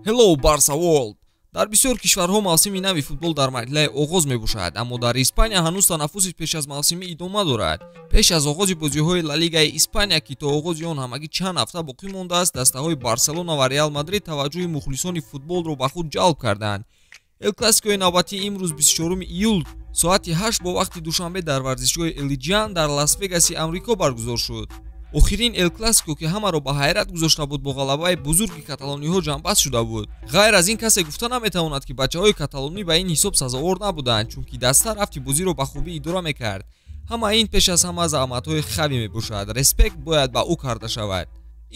Hello Barca World! Дар бисёр кишварҳо мавсими нави футбол дар марҳилаи оғоз мебошад, аммо дар Испания ҳанӯз танаффуси пеш аз мавсимӣ идома дорад. Пеш аз оғози бозиҳои Ла Лигаи Испания, ки то оғози он ҳамагӣ чанд ҳафта боқӣ мондааст, дастаҳои Барселона ва Реал Мадрид таваҷҷӯҳи мухлисони футболро ба худ ҷалб карданд. Эл Классикои навбатӣ имрӯз 24 июл соати 8 бо вақти Душанбе дар варзишгоҳи Элиҷан дар Лас-Вегаси Амрико баргузор шуд. Охирин Эл Классико, ки ҳамаро ба ҳайрат гузошта буд, бо ғалабаи бузурги каталониҳо ҷамъбаст шуда буд. Ғайр аз ин касе гуфта наметавонад, ки бачаҳои каталонӣ ба ин ҳисоб сазовор набуданд, чунки даста рафти бозиро ба хубӣ идора мекард. Ҳама ин пеш аз ҳама заҳматҳои Хави мебошад. Респект бояд ба ӯ карда шавад.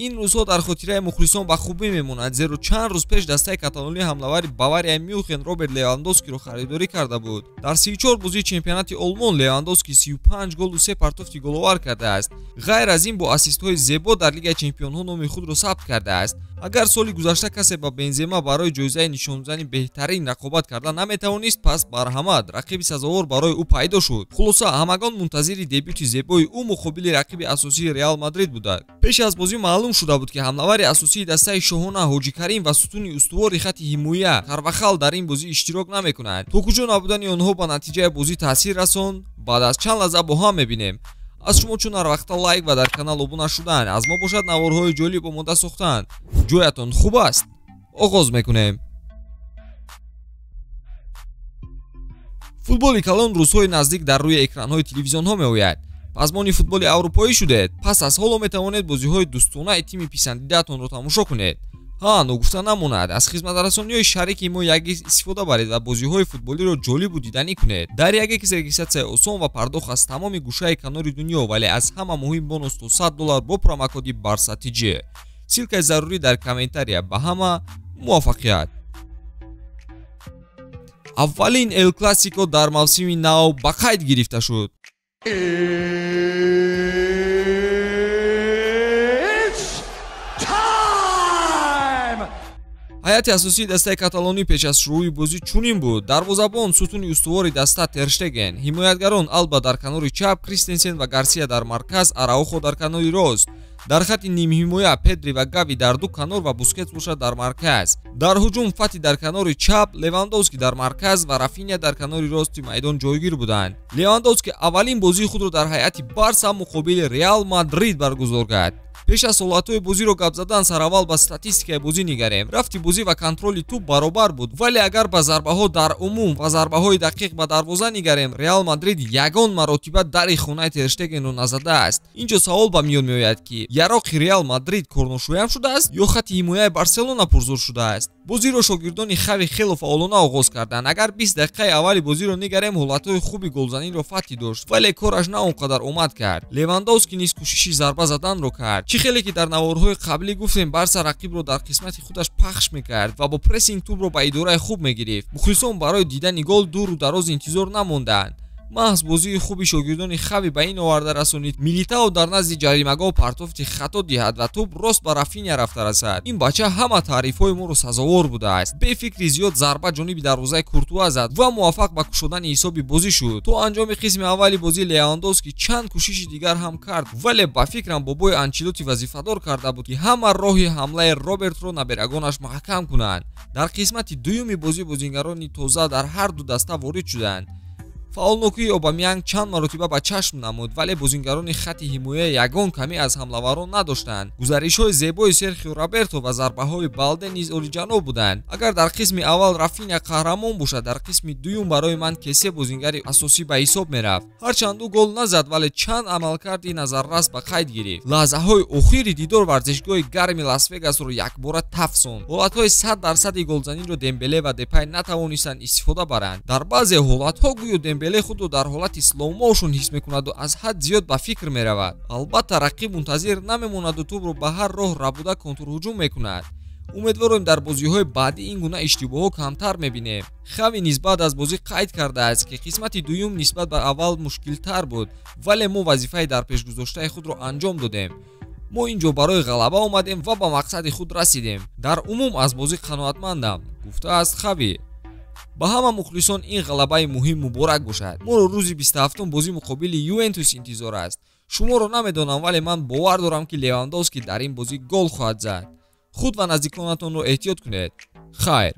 Ин рӯзҳо дар хотираи мухлисон ба хубӣ мемонад, зеро чанд рӯз пеш дастаи каталонӣ ҳамлавари Баварияи Мюнхен Роберт Левандовскиро харидорӣ карда буд. Дар 34 бозии чемпионати Олмон Левандовски 35 голу 3 партофти головар кардааст. Ғайр аз ин бо ассистҳои зебо дар Лигаи чемпионҳо номи худро сабт кардааст. Агар соли гузашта касе ба Бензема барои ҷоизаи нишонзани беҳтарин рақобат карда наметавонист, пас марҳамат, рақиби сазовор барои ӯ пайдо шуд. Хулоса, ҳамагон мунтазири дебюти зебои ӯ муқобили рақиби асосии Реал Мадрид буданд. Пеш аз бозӣ маълум шуда буд, ки ҳамлавари асосии дастаи шоҳона Ҳоҷи Карим ва сутуни устувори хати ҳимоя Карвахал дар ин бозӣ иштирок намекунанд. То куҷо набудани онҳо ба натиҷаи бозӣ таъсир расонд, баъд аз чанд лаҳза бо ҳам мебинем. Аз шумо чун ҳар вақта лайк ва дар канал обуна шудан, аз мо бошад наворҳои ҷолиб омода сохтан. Ҷоятон хуб аст? Оғоз мекунем. Футболи калон рӯзҳои наздик дар рӯи экранҳои телевизионҳо меояд. Пазмони футболи аврупоӣ шудед, пас аз ҳоло метавонед бозиҳои дӯстонаи тими писандидаатонро тамошо кунед. Ҳа, ногуфта намонад, аз хизматрасониҳои шарики мо Якикс истифода баред ва бозиҳои футболиро ҷолибу диданӣ кунед. Дар Якикс регистратсияи осон ва пардохт аз тамоми гӯшаи канори дунё, вале аз ҳама муҳим бонус то $100 бо промокоди BARSATJ. Ссилкаи зарурӣ дар комментария. Ба ҳама муваффақият! Аввалин Эл Классико дар мавсими нав ба қайд гирифта шуд. Ҳайати асосии дастаи каталонӣ пеш аз шурӯи бозӣ чунин буд: дарвозабон сутуни устувори даста Терштеген, ҳимоятгарон Алба дар канори чап, Кристенсен ва Гарсия дар марказ, Араухо дар канори рост. Дар хати нимҳимоя Педри ва Гави дар ду канор ва Бускетс бошад дар марказ. Дар ҳуҷум Фати дар канори чап, Левандовски дар марказ ва Рафиня дар канори рости майдон ҷойгир буданд. Левандовски аввалин бозии худро дар ҳайати Барса муқобили Реал Мадрид баргузор кард. Пеш аз ҳолатҳои бозиро гап задан, сараввал ба статистикаи бозӣ нигарем. Рафти бозӣ ва контроли тӯб баробар буд, вале агар ба зарбаҳо дар умум ва зарбаҳои дақиқ ба дарвоза нигарем, Реал Мадрид ягон маротиба дари хонаи Терштегенро назадааст. Инҷо савол ба миён меояд, ки яроқи Реал Мадрид корношоям шудааст ё хати ҳимояи Барселона пурзур шудааст. Бозиро шогирдони Хави хело фаъолона оғоз карданд. Агар 20 дақиқаи аввали бозиро нигарем, ҳолатҳои хуби голзаниро Фати дошт, вале кораш на он қадар омад кард. Левандовски низ кӯшиши зарба заданро кард. Чӣ хеле ки дар наворҳои қаблӣ гуфтем, Барса рақибро дар қисмати худаш пахш мекард ва бо прессинг тӯбро ба идораи хуб мегирифт. Мухлисон барои дидани гол дуру дароз интизор намонданд. Маҳз бозии хуби шогирдони Хави ба ин оварда расонид, Милитао дар назди ҷаримагоҳ партофти хато диҳад ва тӯб рост ба Рафиня рафта расад. Ин бача ҳама таърифҳои моро сазовор будааст. Бе фикри зиёд зарба ҷониби дарвозаи Куртуа зад ва муваффақ ба кушодани ҳисоби бозӣ шуд. То анҷоми қисми аввали бозӣ Левандовски чанд кӯшиши дигар ҳам кард, вале ба фикрам бобои Анчелоти вазифадор карда буд, ки ҳама роҳи ҳамлаи Робертро наберагонаш маҳкам кунанд. Дар қисмати дуюми бозӣ бозингарони тоза дар ҳар ду даста ворид шуданд. Фаъолнокии Обамянг чанд маротиба ба чашм намуд, вале бозингарони хати ҳимоя ягон камӣ аз ҳамлаварон надоштанд. Гузаришҳои зебои Серхио Роберто ва зарбаҳои Балде низ олиҷаноб буданд. Агар дар қисми аввал Рафиня қаҳрамон бошад, дар қисми дуюм барои ман Кесе бозингари асосӣ ба ҳисоб мерафт. Ҳарчанд ӯ гол назад, вале чанд амалкарди назаррас ба қайд гирифт. Лаҳзаҳои охири дидор варзишгоҳи гарми Лас-Вегасро якбора тафсонд. Ҳолатҳои 100% голзаниро Дембеле ва Депай натавонистанд истифода баранд. Дар баъзе ҳолатҳо гӯё Дембеле худро дар ҳолати slow motion ҳис мекунаду аз ҳад зиёд ба фикр меравад. Албатта рақиб мунтазир намемонаду тӯбро ба ҳар роҳ рабуда контрҳуҷум мекунад. Умедворем дар бозиҳои баъдӣ ин гуна иштибоҳҳо камтар мебинем. Хави низ баъд аз бозӣ қайд кардааст, ки қисмати дуюм нисбат ба аввал мушкилтар буд, вале мо вазифаи дар пешгузоштаи худро анҷом додем. Мо инҷо барои ғалаба омадем ва ба мақсади худ расидем. Дар умум аз бозӣ қаноатмандам, гуфтааст Хави. Ба ҳама мухлисон ин ғалабаи муҳим муборак бошад. Моро рӯзи 27 бозӣ муқобили Ювентус интизор аст. Шуморо намедонам, вале ман бовар дорам, ки Левандовски дар ин бозӣ гол хоҳад зад. Худ ва наздиконатонро эҳтиёт кунед. Хайр.